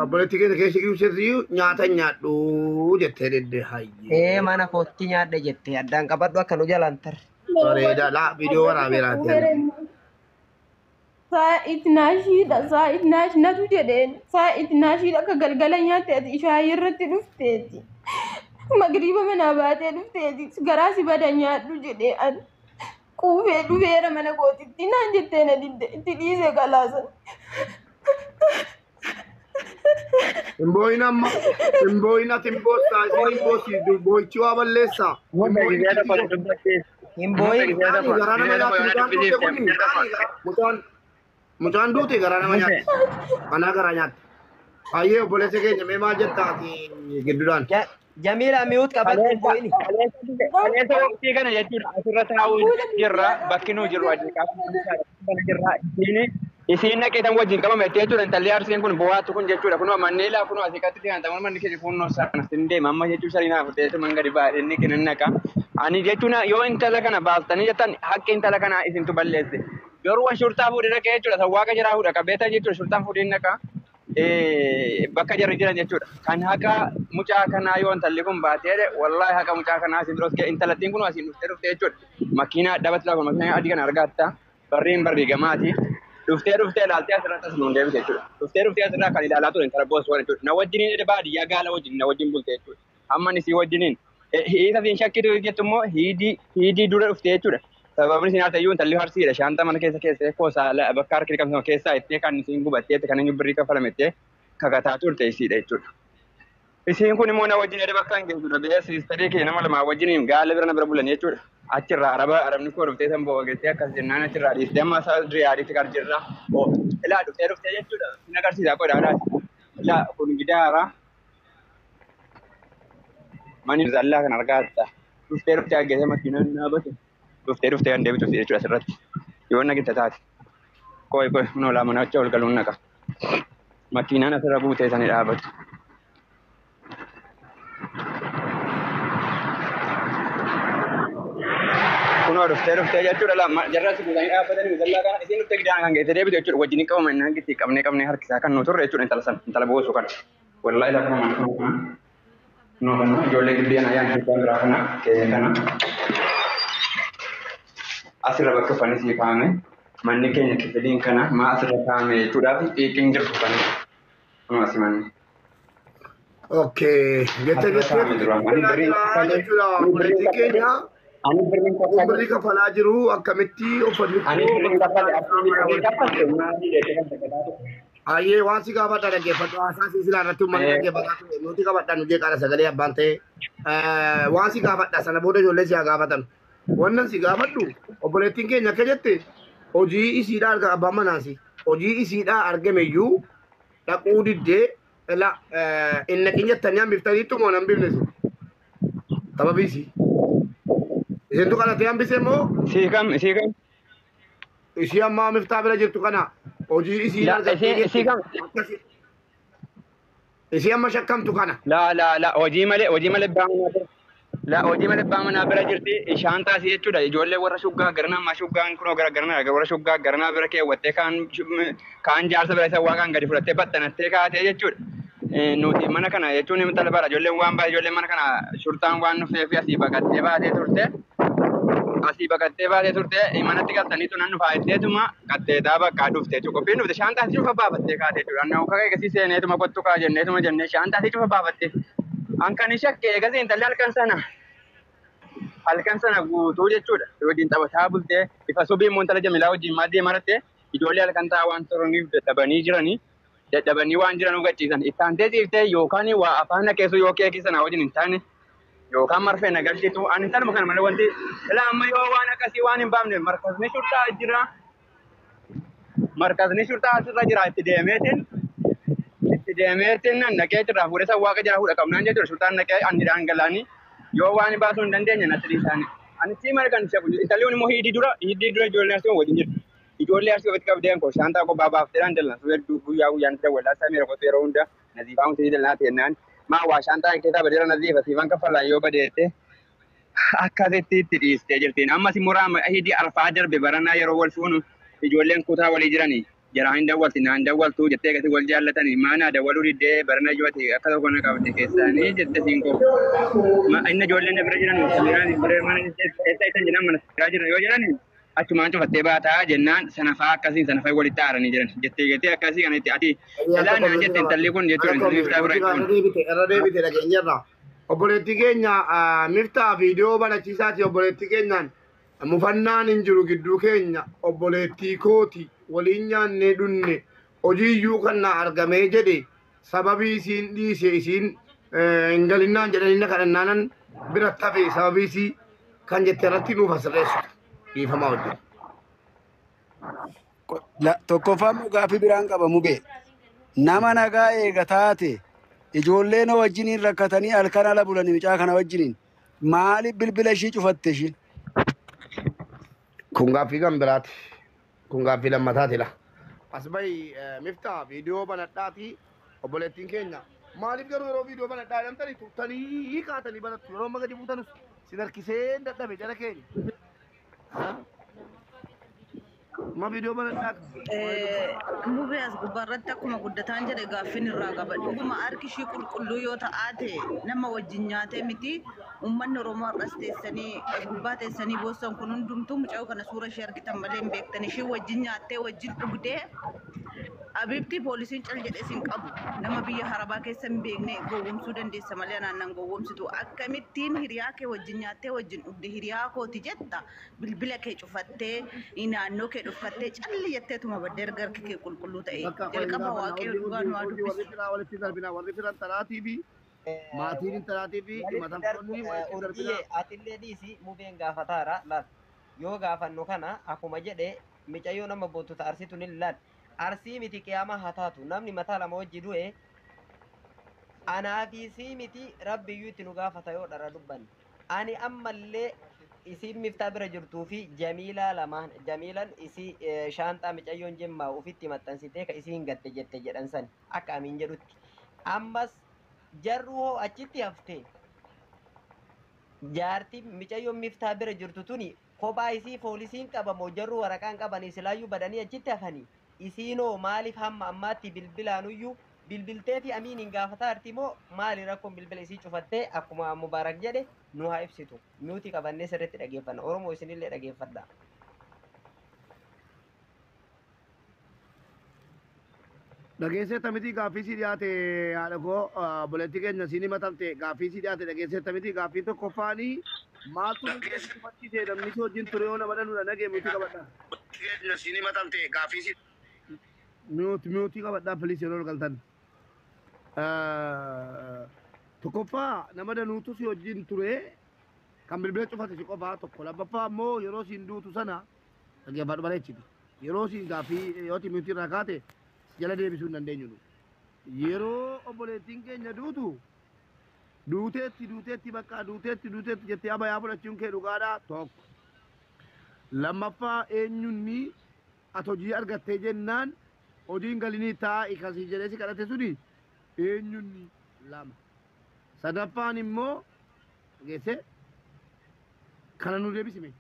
Speaker 2: obboleettii keenya keekii gursiteetiyyuu nyaata hin nyaadhu jettee didde hayyee.
Speaker 4: Ee mana kootti nyaadhe jette addaan qabadhu akka nu jalaan tarre.
Speaker 2: Bareeda laa viidiyoo waraabeeraati.
Speaker 1: Saa'itnaashiidha saa'itnaash natu jedheen saa'itnaashiidha akka galgala nyaatte ati ishaayii irratti dhufteeti. Magriiba manaa baatee dhufteeti garaa si bada nyaadhu jedhee an quufee dhufeera mana kootitti naan jettee na didde itti dhiise galaasan.
Speaker 2: Hin boo'in amma hin boo'in ati hin boossaa isiin hin boossi boo'ichi waa balleessaa. Hin
Speaker 3: mubee
Speaker 2: boo'in
Speaker 3: gisee tokko na dubbachiis.
Speaker 4: Hin
Speaker 3: Mubee
Speaker 4: boo'in.
Speaker 3: gisee tokko
Speaker 2: garaa nama
Speaker 3: gisee tokko
Speaker 2: nyaatti
Speaker 3: yoo na
Speaker 2: mucaan duute
Speaker 3: dubbisiifte
Speaker 2: kuni mucaan mucaan duute garaa nama
Speaker 3: mubee
Speaker 2: nyaatti anaa garaa nyaatti. Hayyee obboleessa keenya mee maal jettaa ati gidduudhaan?
Speaker 4: Jamiila mi'uut qabadhu hin boo'ini.
Speaker 3: Kaleessa waqtii kana jechuudha asirra taa'uu
Speaker 1: Fuula
Speaker 3: jirra
Speaker 1: miidiyaa
Speaker 3: bakki nuu jirru adeeqaa kana jirra isiin isiin naqeetan wajjin qabame jechuudha intalli arsiin kun bo'aatu kun jechuudha kunoo manneen laa kunoo asii qatti dhiyaatan manni keenya fuunnoo sana sin deema amma jechuun sarii naa fudhee man gadi baadhee inni kennan naqa ani jechuun yoo intala kana baastanii jettan haqqi intala kanaa isintu balleesse garuu wan shurtaa fuudhee dhaqee jechuudha sawwaaqa jiraa fuudha qabeeta jechuudha shurtaan fuudhee naqa Bakka jarri jiran jechuudha. Kan haqa mucaa kanaa yoo intalli kun baatee wallaahi haqa mucaa kanaa asiin duras intalattiin kun asiin dhuftee dhuftee jechuudha. Makiinaa dhaabatti lafa makiinaa adii kana argatta. Barriin barrii gamaati. Dhuftee dhuftee ilaaltee asirratti as nuun deebite jechuudha. Dhuftee dhuftee asirraa kan ilaalaa ture intala boosuu jechuudha. Na wajjiniin baadiyyaa gaala wajjin na wajjin bulte jechuudha. Amma isii wajjiniin. Hiisa fi shakkitu jettu immoo hiidii dura dhuftee jechuudha. Sababni isin haata iyyuu intalli harsiidha. Shaanta mana keessa keessee koosaa bakka harki dhiqamsama keessaa ittee kan isiin gubattee kan inni birrii kafalamettee kakataa turte isiidha jechuudha. Isiin kun immoo na wajjin edda bakka hin geessudha. Biyya siistarii kee nama lamaa wajjiniin gaala bira na bira bulan jechuudha. Achirraa araba arabni koo dhuftee san bo'oo geessee akkas jennaan achirraa dhiistee amma isaa riyaadiitti kar jirra. Ilaa dhuftee dhuftee jechuudha. Sin agarsiisaa qodaadhaati. Ilaa kun gidaara. Mani zallaa kan argaatta. Dhuftee dhuftee aggeessee makiinaan dhaabate. Dhuftee dhuftee kan deebitu jechuudha asirratti. Yoo nagitta taate. Koi koi kunoo laa mana achi ol galuun naqa. Makiinaan asirra buutee sani dhaabatu. Kunoo dhuftee dhuftee jechuudha laa jarra si buutanii dhaabbatanii zallaa kana isiin dhuftee gidaan kan geessee deebitu jechuudha. Wajjin qabama inni hangitti qabnee qabnee harkisaa kan nu turre jechuudha intala sana intala boosuu kana. Wallaahi laa kunoo mana kunoo kana. Kunoo kana ijoollee gibbii ana yaan keessaa biraa kana keenya kana. Asirra bakka uffanni sii kaa'ame manni keenya kifiliin kana maa asirra kaa'ame jechuudhaaf xiiqiin jirtu uffanni kunoo asi manni.
Speaker 2: Okay, jette
Speaker 3: Asirra
Speaker 2: jettee
Speaker 3: kaa'ame dura ani birriin
Speaker 2: jira
Speaker 3: kaffalee
Speaker 2: jechuudha.
Speaker 3: ani birriin
Speaker 2: Obboleettiin
Speaker 3: kaffalee
Speaker 2: keenya
Speaker 3: ani birriin
Speaker 2: kun
Speaker 3: kaffalee
Speaker 2: birrii kafalaa jiru akkamitti uffanni
Speaker 3: ani
Speaker 2: koo
Speaker 3: birriin
Speaker 2: bakka
Speaker 3: kaffalee
Speaker 2: isaa
Speaker 3: ati
Speaker 2: mana
Speaker 3: birriin
Speaker 2: wajjin.
Speaker 3: kaffalte maali jettee kan sagadaa ture.
Speaker 2: Ayyee waan si gaafadha dhaggeeffadhu haasaa silaa irratti uummanni dhaggeeffataa ture nuti qabadha nu jeeqaadha sagalee abbaan ta'e waan si gaafadha sana booda ijoollee si haa gaafatan. Wannan si gaafadhu obboleettiin keenya akka jette hojii isiidhaa arga abbaan manaasi hojii isiidhaa argame iyyuu dhaquu diddee la hin naqin jettanii hambiftaniittu moo hin hambifne isin sababii isii isintu qalatee hambise moo
Speaker 3: Sii kam sii kam
Speaker 2: isii ammaa miftaa bira jirtu kana hojii isiidhaa
Speaker 3: la
Speaker 2: argattee
Speaker 3: isii
Speaker 2: jette
Speaker 3: kam
Speaker 2: akkasi isii amma shakkamtu kana.
Speaker 3: la la la hojii malee abbaa manaa bira la hojii malee abbaa manaa bira jirti ishaan taasii jechuudha ijoollee warra shuggaa garanaa ammaa shuggaan kunoo gara garanaa warra shuggaa garanaa bira keewwattee kaan jaarsa bira isa waaqaan gadi fudhattee battanattee kaatee jechuudha. Nuti mana kana jechuun intala bara ijoolleen waan baay'ee ijoolleen mana kana shurtaan waan dhufeef asii baqattee baatee turte. Asii baqattee baatee turte manatti galtaniitu nan dhufaa jetteetuma qatteetaa bakkaa dhufte jechuudha. Qophiin dhufte shaantaa asii cufa baafattee kaatee jechuudha. Anna uka eegasii seeneetuma kottu kaa jenneetuma jennee shaantaa asii cufa baafattee. An kan shakke eegasii intalli halkan sana guutuu jechuudha. Wajjin taphataa bultee ifa subii immoo intala Jamilaa wajjin maaddee maratte ijoollee halkan taa'aa waan turaniif dadhabanii jiranii dadhabanii waan jiran hubachiisan. Itti ciiftee yookaan waa afaan naqeessu yoo keekii sana wajjin hin taane yookaan marfee na galchitu ani intaluma kana malee wanti ilaa amma yoo waan akkasii waan hin baafne markasni shurtaa jira markasni shurtaa asirra jira itti deemeetiin nan naqee jira fuudhee san waaqa jira fuudha qabnaan jechuudha shurtaan naqee ani dhangalaanii yoo waan baasuu hin dandeenye natti dhiisaani. Ani sii mara kan shaku intalli kun immoo hiidii dura ijoollee arsii wajjin jirti. Ijoollee arsii ofitti qabdeen koo shaantaa kophaa baaftee dhaan dallan hedduu guyyaa guyyaan dawwalaa samii rakkoo yeroo hunda naziifaa hundi dallaa ta'ennaan maa waa shaantaa keessaa badeera naziifa siifan kaffalaan yoo badeette akkasitti itti dhiistee jirtiin. Ammas immoo raama hidii arfaa darbe baranaa yeroo wal fuunu ijoolleen kutaa walii jiranii jaraa hin dawwalti naan dawwaltu jettee gati wal jaallatanii maanaa dawwaluu diddee barana ijooti akka tokko na qabde keessaanii jette siin koo. Inni ijoolleen bira jiran samiraan bira mana eessa isan jedhan mana biraa jiran yoo jedhan achumaan cufattee baataa jennaan sanafaa akkasiin sanafaa walitti aaranii jiran jettee jettee akkasii kana itti ati ilaa naan jette intalli kun jechuudha intalli miftaa bira jechuun.
Speaker 2: Irra deebite dhageenyarra. Obboleettii keenya miftaa viidiyoo banachiisaati obboleettii keenyaan mufannaan hin jiru gidduu keenya obboleettii kooti waliin nyaannee dhunne hojii iyyuu kan na argamee jedhe sababii isiin dhiise isiin hin galinnaan jedhanii na kadhannaanan bira tafe sababii isii kan jette irratti nuuf asirreessitu dhiifamaa wajjin.
Speaker 6: Tokkoffaan gaaffii biraan qaba mubee. Nama nagaa eega taate ijoolleen wajjiniin rakkatanii halkan ala bulanii mucaa kana wajjiniin maaliif bilbila ishii cufatte ishiin?
Speaker 2: Kun gaaffii kan biraati. Kun gaaffii lammataati la. As bahi miftaa viidiyoo banadhaati obboleettiin keenya. Maaliif garuu yeroo viidiyoo banadhaa jedhamtanii turtanii kaatanii banattu yeroo amma gadi buutanus sin harkisee dadhabe jara keenya. Ma viidiyoo banadhaa.
Speaker 9: Mubee as gubbaarratti akkuma guddataan jedhe gaaffiin irraa qaba. Dhuguma harki ishii qulqulluu yoo ta'aate nama wajjin nyaatee miti uummanni Oromoo har'as teessanii as gubbaa teessanii boossan kun hundumtuu mucayyoo kana suura ishee argitan malee hin beektan. Ishii wajjin nyaattee wajjin dhugdee Abiibtii poolisiin cal jedhee sin qabu nama biyya harabaa keessa hin beekne gowwomsuu dandeessa malee anaan nan gowwomsitu. Akkamittiin hiriyaa kee wajjin nyaattee wajjin dhugde hiriyaa kooti jetta bilbila kee cufattee naannoo kee dhufkattee calli jetteetuma baddee erga harki kee qulqulluu ta'e
Speaker 2: Bakka qoyi
Speaker 9: jalqaba
Speaker 2: gaafa
Speaker 9: waaqayyo
Speaker 2: warri
Speaker 9: dhugaa nu haa
Speaker 2: warri warri
Speaker 9: dubbisu.
Speaker 2: firaa walitti darbina warri firan talaatii fi maatiin intalaatii fi
Speaker 4: Walitti darbu
Speaker 2: himatamtoonni walitti darbina.
Speaker 4: urjiyyee atillee dhiisi mubeen gaafataara laal yoo gaafannu kana akkuma jedhe micayyoo nama boottu ta arsitu ni laal arsii miti qiyaamaa haa taatu namni mataa lama wajji du'e anaa fi sii miti rabbiyyuu itti nu gaafata yoo dhara dubbanne ani ammallee isiin miftaa bira jirtuu fi jamiilaa lamaan jamiilan isii shaanxaa micayyoon jimmaa ufitti maxxansitee ka isiin gatte jette jedhan san akka amiin jedhutti ammas jarru hoo achitti hafte jaartii micayyoon miftaa bira jirtu tuni kophaa isii poolisiin qabamoo jarru waraqaan qabanii silaayyuu badanii achitti hafanii isiinoo maaliif hamma ammaatti bilbilaanuyyuu bilbiltee fi amiin hin gaafataa jirti moo maali rakkoon bilbila isii cufattee akkuma mubaarak jedhe nu haa ibsitu nuti qabannee sirriitti dhageeffanna oromoo isinillee dhageeffadha.
Speaker 2: Dhageessee miti gaaffii sii dhiyaate haadha koo obboleettii keenya siin himatamte gaaffii sii dhiyaate dhageessee miti gaaffii tokkoffaanii maaltu bilbila si cufachiise namni si wajjin ture yoo nama dhanuudha nagee miutii qabadha. Miutii qabadhaa piliis yeroo ol galtan. Tokkoffaa nama danuutu si wajjin ture kan bilbila cufate si qofaa tokko lammaffaa immoo yeroo siin duutu sana dhaggeeffadhu bareechiti yeroo siin gaaffii yoo miutii irraa kaate jala deebisuu hin dandeenyu nu. Yeroo obboleettiin keenya duutu duuteetti duuteetti bakka duuteetti duuteetti jettee abayaa fudhachuun kee dhugaadhaa tokko. Lammaffaa eenyunni ati hojii argattee jennaan hojiin galinii taa'i kasii jedhee si kadhate suni eenyunni lama. Sadaffaan immoo geesse kana nu deebisime.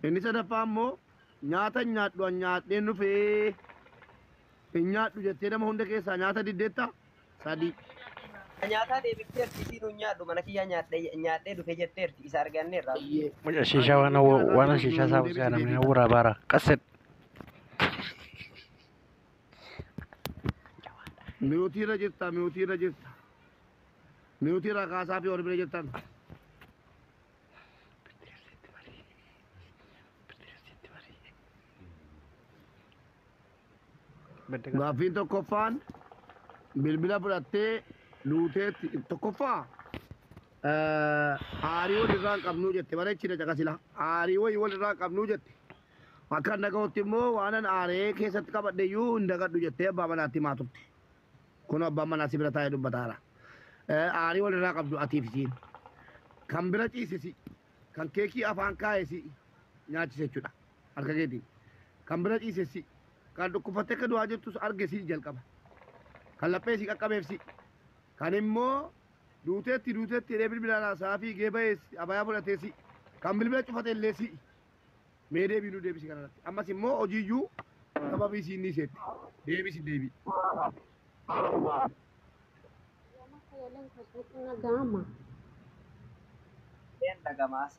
Speaker 2: Inni sadaffaa immoo nyaata hin nyaadhu an nyaadheen dhufee hin nyaadhu jettee nama hunda keessaa nyaata diddeetta sadii.
Speaker 4: Nyaataa deebifteerti isiin hin nyaadhu mana kiyyaa nyaadhee dhufe jetteerti isa arganneerra.
Speaker 7: Mucha shisha wana shisha sabu sana namni wura bara kaset.
Speaker 2: Mi'ootiirra jirta mi'ootiirra jirta mi'ootiirra kaasaa fi ol bira jirtan. Gaaffiin tokkoffaan bilbila fudhattee duuteetti tokkoffaa aarii walirraa hin qabnuu jette bareechina caqasila aarii wayii walirraa hin qabnuu jette akka hin dhaga'utti immoo waanan aaree keessatti qabadhe iyyuu hin dagadhu jettee abbaa manaatti himaa turte kun abbaan manaa si bira taa'ee dubbataara aarii walirraa qabdu atiif isiin kan bira ciisisi kan keekii afaan kaa'esi nyaachise jechuudha harka keetiin kan bira ciisesi kan dhukkufattee akka du'aa jirtus arge si jalqaba kan laphee si qaqqabeef si kan immoo duuteetti duuteetti jedhee bilbilaan haasaa fiigee ba'ees abayaa fudhatee si kan bilbila cufate illee si mee deebii nu deebisi kanarratti ammas immoo hojiiyyuu sababii siin ni seette deebisi deebii.
Speaker 5: Nagama.
Speaker 4: Een dhagamaas.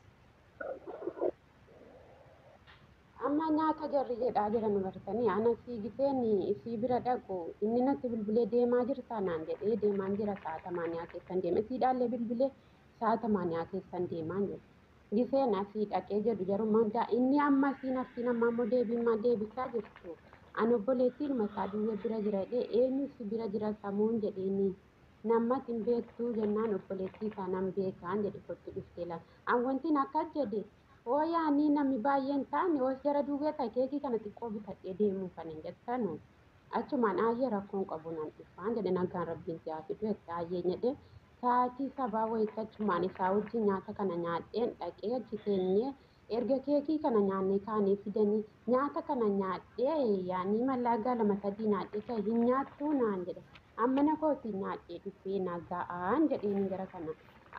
Speaker 5: Amma nyaata jarri jedhaa jiran bartanii ana fiigiseen isii bira dhaqu inni natti bilbilee deemaa jirta naan jedhee deemaan jira sa'a tamaaniyaa keessan deema isiidhaallee bilbilee sa'a tamaaniyaa keessan deemaan jedhe. Giseen asii dhaqee jedhu jarummaan daa inni amma asiin asiin amma immoo deebiin deebisaa jirtu. Ani obboleettiin mataa duwwee bira jira jedhee eenyu si bira jira samuun jedheeni. Nammas hin beektuu jennaan obboleettii isaa nan beekaan jedhe kottu dhuftee laata. An wantin akkas jedhe hoo yaani namni baay'een taane hoos jara duwwee ta'e keekii kana xiqqoo bitadhee deemuu kan hin jettanu. Achumaan aayyee rakkoon qabu nan dhufaan jedhe nagaan rabbiin si haa fidu jette aayyee jedhe sa'aatii sabaa wayitti achumaan isaa wajjin nyaata kana nyaadheen dhaqee achi teenyee erga keekii kana nyaannee kaanee fidanii nyaata kana nyaadhee yaanii mallaagaa lama sadii nyaadhee ka'e hin nyaattuu naan jedhe. Amma na kooti nyaadhee dhufee na ga'aan jedheen gara kana.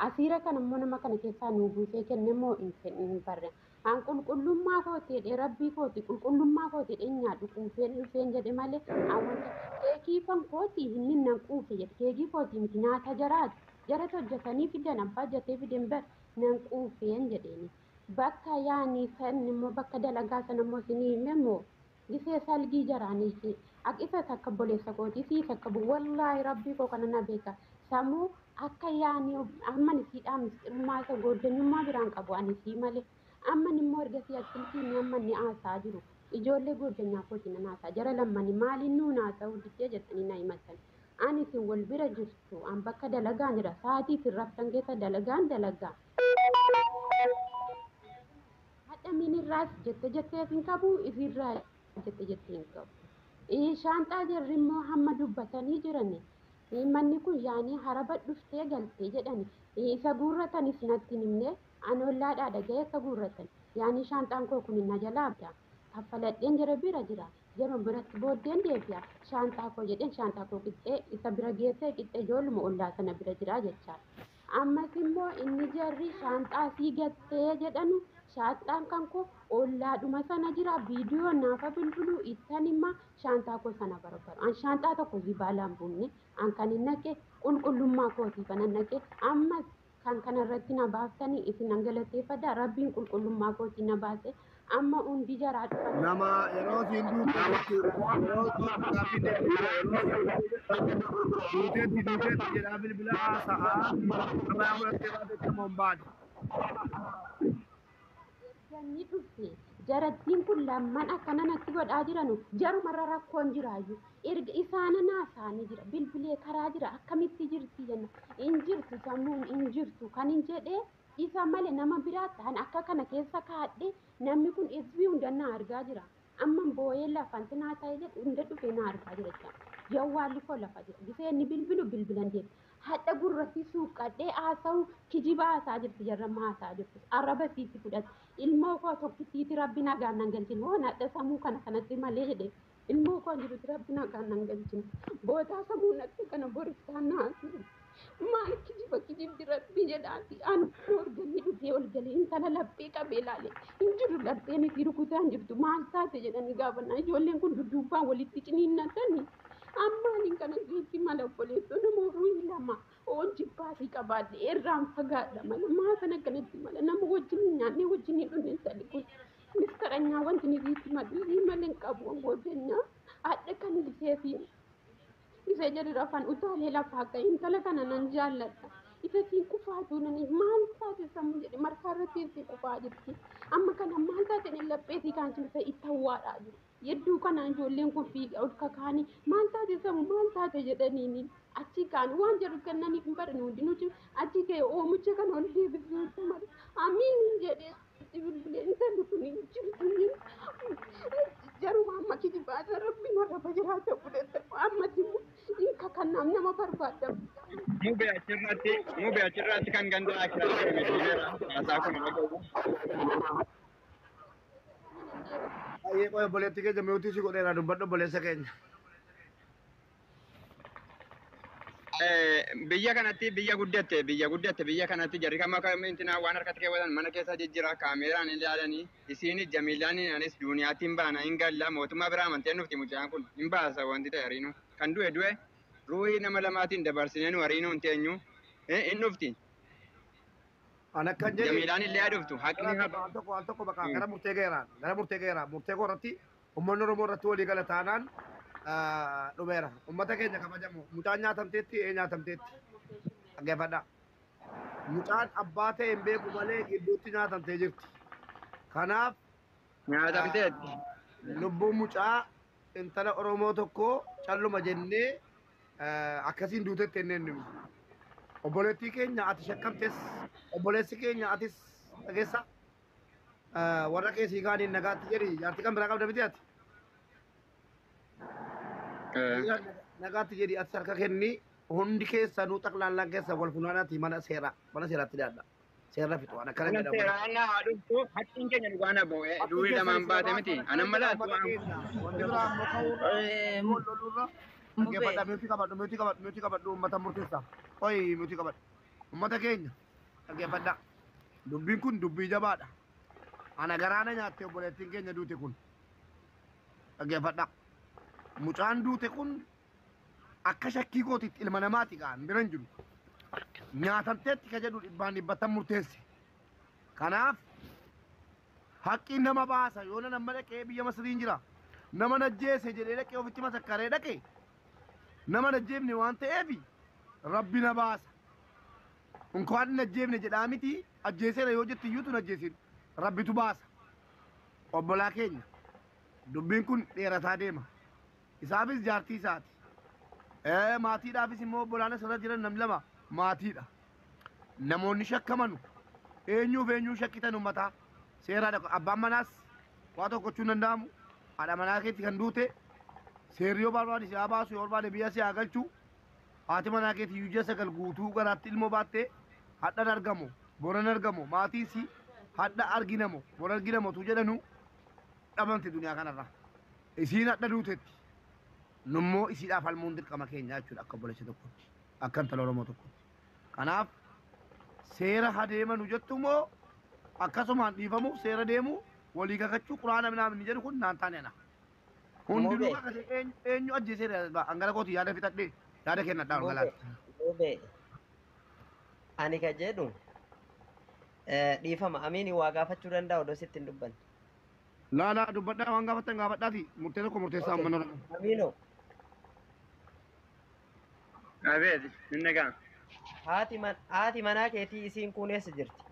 Speaker 5: Asiira kana immoo nama kana keessaa nuu buusee kenne immoo hin barre. An qulqullummaa kooti jedhee rabbii kooti qulqullummaa kooti jedhee nyaadhu quufeen dhufeen jedhe malee an wanta keekii kan kooti inni nan quufe jedhe keekii kooti miti nyaata jaraati. Jaratu hojjetanii fidan abbaa hojjetee fidan bar nan quufeen jedheeni. Bakka yaani san immoo bakka dalagaa sana immoo isinii hime immoo gisee salgii jaraanii akka isa takka obboleessa kooti isii takka wallaahi rabbii koo kana na beeka. Sammuu akka yaani amman isiidhaa misxirummaa isa gooddanyummaa biraan qabu ani isii malee. Amman immoo ergasii asilkiin amman ni haasaa jiru. Ijoollee gooddanyaa kooti nan haasaa jara lammani maaliin nuun haasa'uu diddee jettanii na himatan. Ani isin wal bira jirtu an bakka dalagaan jira sa'aatii isin raftan keessa dalagaan dalagaa. Hadha minirraas jette jettee hin qabu isirraa jette jettee hin qabu. Shaanxaa jarri immoo hamma dubbatanii jirani. Manni kun yaanii haraba dhuftee galtee jedhani. Isa guurratanis natti hin himne an ollaadhaa dhaga'ee akka guurratan. Yaanii shaanxaan koo kun na jalaa abda. Kaffaladheen jara bira jira. Yeroo biratti booddeen deebi'a. Shaanxaa koo jedheen shaanxaa koo qixxee isa bira geessee qixxee ijoolluma ollaa sana bira jira jechaadha. Ammas immoo inni jarri shaanxaa sii gattee jedhanu shaanxaan kan koo ollaadhuma sana jira viidiyoo naafa bilbiluu ittan hima shaanxaa koo sana barbaadu. An shaanxaa tokko zibaalaan buunne an kan hin naqe qulqullummaa kootii kanan naqe ammas kan kanarratti na baaftanii isin nan galateeffadha rabbiin qulqullummaa kootii na baase amma hundi jaraa dhufan.
Speaker 2: Nama yeroo siin duuteetti yeroo gaaffii deebisaa yeroo duuteetti duuteetti jedhaa bilbila haasa'aa qabaa fudhattee baatee nama hin baane.
Speaker 5: Erganni dhufe jarattiin kun lamman akkana natti godhaa jiranu jarumarra rakkoon jiraayyuu erga isaana naasaanii jira bilbilee karaa jira akkamitti jirti jenna hin jirtu sammuun hin jirtu kan hin jedhee isa malee nama biraa ta'an akka kana keessa kaadhe namni kun isbii hunda na argaa jira amma boo'ee lafanti naa ta'e jedhu hunda dhufee na argaa jira jechuudha. Jawwaalli koo lafa jira gisee inni bilbilu bilbilan deema. Hadha gurratti suuqqadhee haasa'u kijiba haasaa jirti jarramma haasaa jirti arraba siiti fudhate ilmoo koo tokkittiiti rabbi nagaan nan galchine hoo nadha sammuu kana kanatti malee jedhe ilmoo koo jirutti rabbi nagaan nan galchine bootaa sammuu natti kana boriftaan naasire maal kijiba kijibdi rabbi jedhaati an organni dhufee ol galee intala laphee qabee laale hin jiru lapheen isii rukutaa hin jirtu maal taate jedhanii gaafannaa ijoolleen kun dudduubbaan walitti ciniinnatanii ammaaniin kana sitti mala obboleessoo nama ruuhi lama oon jibbaasii qabaadhe irraan fagaadha mala maa kana kanatti mala nama wajjin hin nyaanne wajjin hin dhunne sadi kun mistaranyaa wanti ni sitti malu sii malee hin qabu godhanyaa hadha kan liseefi isee jedhu rafan utaalee lafaa ka'e intala kana nan jaalladha. Isa siin kufaatu nani maal taate sammuu jedhe markaa irratti isii kufaa jirti. Amma kana maal taate ni lapheesii kaan cimsee itti hawwaadhaa jiru. Yedduu kana ijoolleen kun fiiga ol kakaanii maal taate sammuu maal taate jedhaniini achi kaan waan jedhu kennaniif hin baran hundinuu achi ka'e oomicha kana ol deebisee mara amiin jedhee bilbilee intalli kun hin jirtu jaruma amma kijibaata rabbiin warra jiraata fudhate ammatti immoo hin kakannaam nama barbaadda.
Speaker 3: Mube achirratti kan ganda akiraa jedhame dhiibeera. Haasaa kun dhaga'u.
Speaker 2: Baay'ee qoy obboleetti keenya mi'uutii si godheera dubbadhu obboleessa keenya.
Speaker 3: Biyya kanatti biyya guddatte biyya guddatte biyya kanatti jarri kam akka intinaa waan harkatti keewwatan mana keessa jijjiira kaameeraan ilaalanii isiin jamiilaan anis duuniyaatti hin baana hin galla mootummaa biraa amanteen dhufti mucaan kun hin baasa wanti ta'e hariinu kan du'e du'e ruuhii nama lamaatiin dabarsinee nu hariinu hin teenyu hin dhufti.
Speaker 2: An akkan jedhe
Speaker 3: Jamiilaan illee haa dhuftu haqni
Speaker 2: al tokko al tokko bakka gara murtee geeraan gara murtee geeraan murtee koo irratti uummanni Oromoo irratti walii gala taanaan dhumeera. Uummata keenya kabajamu mucaan nyaatamteetti ee nyaatamteetti dhaggeeffadha. Mucaan abbaa ta'e hin beeku malee gidduutti nyaatamtee jirti. Kanaaf
Speaker 3: nyaatamteetti.
Speaker 2: Lubbuun mucaa intala Oromoo tokko calluma jennee akkasiin duutetti jennee hin Obboleettii keenya ati shakkamtes obboleessi keenya atis dhageessa warra keessii kaaniin nagaatti jedhi jaartii kan biraa qabda miti ati. Nagaatti jedhi ati harka kenni hundi keessanuu xaqlaallaan keessa wal funaanaati mana seeraa mana seeraatti dhiyaadha. Seerra fixu waan akkana
Speaker 3: Mana
Speaker 2: jedhamu.
Speaker 3: seeraa na haa dhuftu haqqiin keenya dhugaan abbo durii lamaan baate miti anan malaatu waan.
Speaker 2: Wanti biraa ammoo ka'uurra wal loluurra dhaggeeffadha miutii qabadhu miutii qabadhu miutii qabadhu uummata murteessa. Qoyi miutii qabadhu. Uummata keenya Dhaggeeffadhaa. Dubbiin kun dubbii jabaadha. Ana garaana nyaatte obboleettiin keenya duute kun. Dhaggeeffadhaa. Mucaan duute kun akka shakkii kootitti ilma namaati kaan bira hin jiru. Nyaatamteetti ka jedhu dhibbaan dhibbattan murteesse. Kanaaf haqqiin nama baasa yoo nama dhaqee biyya Masriin jira. Nama najjeese jedhee dhaqee ofitti masakkaree dhaqee nama najjeefne waan ta'eef rabbi na baasa. Unkaan najjeefne jedhaa miti ajjeeseera yoo jette iyyuutu najjeesin rabbitu baasa. Obbolaa keenya dubbiin kun dheerataa deema. Isaafis jaartii isaati. Maatiidhaafis immoo obbolaan asirra jiran namni lama maatiidha. Namoonni shakkamanu eenyuuf eenyuu shakkitan uummataa seeraadha. Abbaan manaas waa tokko gochuu hin danda'amu. Haadha manaa keetti kan duute seerri yoo barbaade si haa baasu yoo barbaade biyya si haa galchu. Haati manaa keetti iyyuu ji'a 9 guutuu garaatti ilmoo baattee hadhan argamu boran argamu maatiin si hadha arginamu boran arginamu tu jedhanu dhabamte duniyaa kanarra. Isiin hadha duutetti. Nummoo isiidhaaf falmuun dirqama keenya jechuudha akka obboleessa tokkotti akka intala Oromoo tokkotti. Kanaaf seera hadeemanu jettu moo akkasumaan dhiifamuuf seera deemu walii kakachuu quraana minaamin jedhu kun naan taane ana. Hundinuu kakate eenyu ajjeeseera hangara kooti yaada fixadhee yaada kennadhaa ol galaati.
Speaker 4: Mubee ani ka jedhu dhiifama amiin waa gaafachuu danda'a odoo sitti hin dubbanne.
Speaker 2: Laa laa dubbadhaa waan gaafattan gaafadhaati murtee tokko murteessaa uummanni Oromoo.
Speaker 4: Amiinoo.
Speaker 3: Abeet, inni dhagaa.
Speaker 4: Haati manaa keetii isiin kun eessa jirti?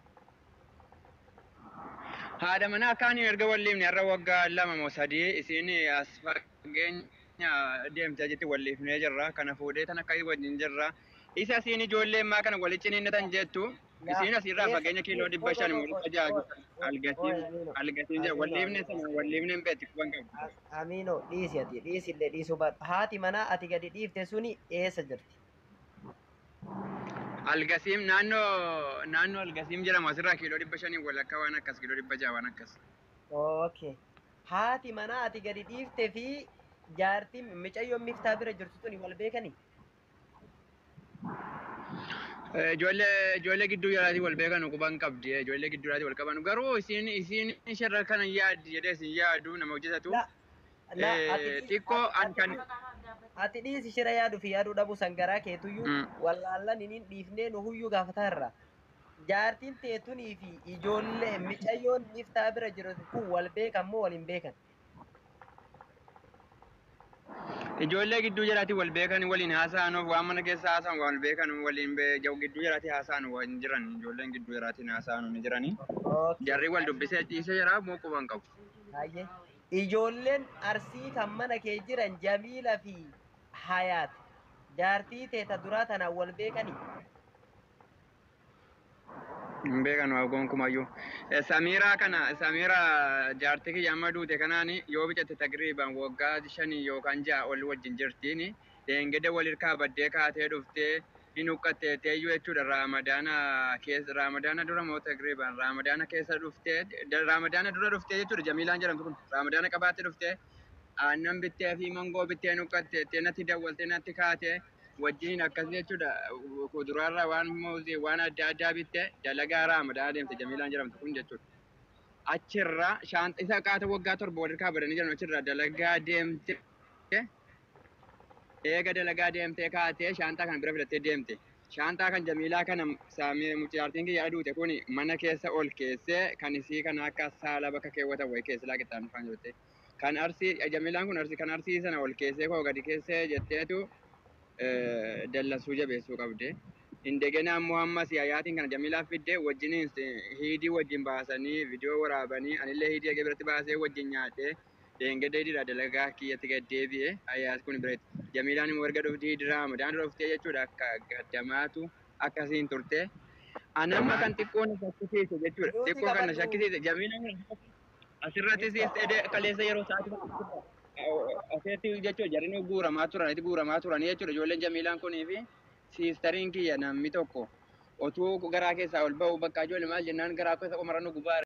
Speaker 3: Haadha manaa akkaan erga walliifne har'a waggaa 2 moo 3 isiin as fageenya deemtee jetti walliifnee jirra. Kana fuudhee tan akka wajjin jirra. Isa isiin ijoollee ammaa kana walitti ciniinnatan jettu isiin asirraa fageenya kiiloo 500 moo 600 algasiin jira. Walliifne sana walliifne hin beekti quban qabdu.
Speaker 4: Amiinoo dhiisi ati dhiisi illee dhiisuu baadhu. Haati manaa ati gadi dhiifte suni eessa jirti?
Speaker 3: Algasiim naannoo Algasiim jedhamu asirraa kiiloo 500 walakkaa waan akkas kiiloo 600 waan akkas.
Speaker 4: Okay. Haati manaa ati gadi dhiiftee fi jaartiin mucayyoon miftaa bira jirtu tuni wal beekanii?
Speaker 3: Ijoollee gidduu jalaatii wal beekan quban qabdi. Ijoollee gidduu jalaatii wal qaban garuu isiin ishirra kana yaaddi jedhee isin yaadu nama hojjetatu. Xiqqoo an kan
Speaker 4: Ati dhiisi shira yaaduu fi yaaduu dhabuu sangaraa keetuyyuu wallaallan inin dhiifnee nu huyyuu gaafataa irra. Jaartiin teetunii fi ijoollee mucayyoon miftaa bira jirtu kun wal beekan moo wal hin beekan?
Speaker 3: Ijoollee gidduu jalaatii wal beekan waliin haasa'anuuf waan mana keessa haasa'an wal beekan waliin gidduu jalaatii haasa'an waan jiran ijoolleen gidduu jalaatiin haasa'an ni jirani. Jarri wal dubbisee dhiisee jira moo quban qabu.
Speaker 4: Ijoolleen Arsii kan mana kee jiran Jamiila fi Hayaat jaartii teeta duraa tanaan wal beekanii?
Speaker 3: Hin beekan waa gonkumayyuu. Samiiraa kana Samiiraa jaartii kiyya amma duute kanaan yoo bicatte taqriiban waggaa 5 yookaan 6 ol wajjin jirtiin deengede wal hirkaa baddee kaatee dhuftee hin huqqatte teeyyuu jechuudha Raamadaana keessa Raamadaana dura moo taqriiban Raamadaana keessa dhuftee Raamadaana dura dhuftee jechuudha Jamiilaan jedhamtu kun Raamadaana qabaattee dhuftee aannan bittee fi mangoo bittee hin huqqatte natti dawwaltee natti kaatee wajjin akkas jechuudha kuduraarraa waan muuzii waan adda addaa bitte dalagaa Raamadaana deemte Jamiilaan jedhamtu kun jechuudha. Achirraa shaanta isa qaata waggaa 7 wal hirkaa badanii jiran achirraa dalagaa deemte eega dalagaa deemtee kaatee shaantaa kan bira fidattee deemte. Shaantaa kan Jamiilaa kana mucayyaartiin kiyya duute kun mana keessa ol keessee kan isii kana akka saala bakka keewwatan wayii keessa laaqixxaan dhufaan jirte. Kan Arsii Jamiilaan kun Arsii kan Arsii sana ol keessee koo gadi keessee jetteetu dallasuu jabeessuu qabde. Indegena ammoo ammas Hayaatiin kana Jamiilaaf fiddee wajjiniin hiidii wajjin baasanii viidiyoo waraabanii anillee hiidii eegee biratti baasee wajjin nyaadhee deengedee hidhiidha dalagaa kiyyatti gad deebi'e Hayaat kun biratti. Jamiilaan immoo erga dhuftee hidii Raamadaan dhuftee jechuudha akka gaddamaatu akkasiin turte. Anamma kan xiqqoo na shakkisiise jechuudha. Xiqqoo kan na shakkisiise Jamiilaan asirratti kaleessa yeroo sa'aatii asirratti jechuudha jarri guuramaa turan guuramaa turan jechuudha ijoolleen Jamiilaan kunii fi siistariin kiyya namni tokko otuu garaa keessaa ol ba'u bakka ijoollee maal jennaan garaa keessa qomarra nu gubaa.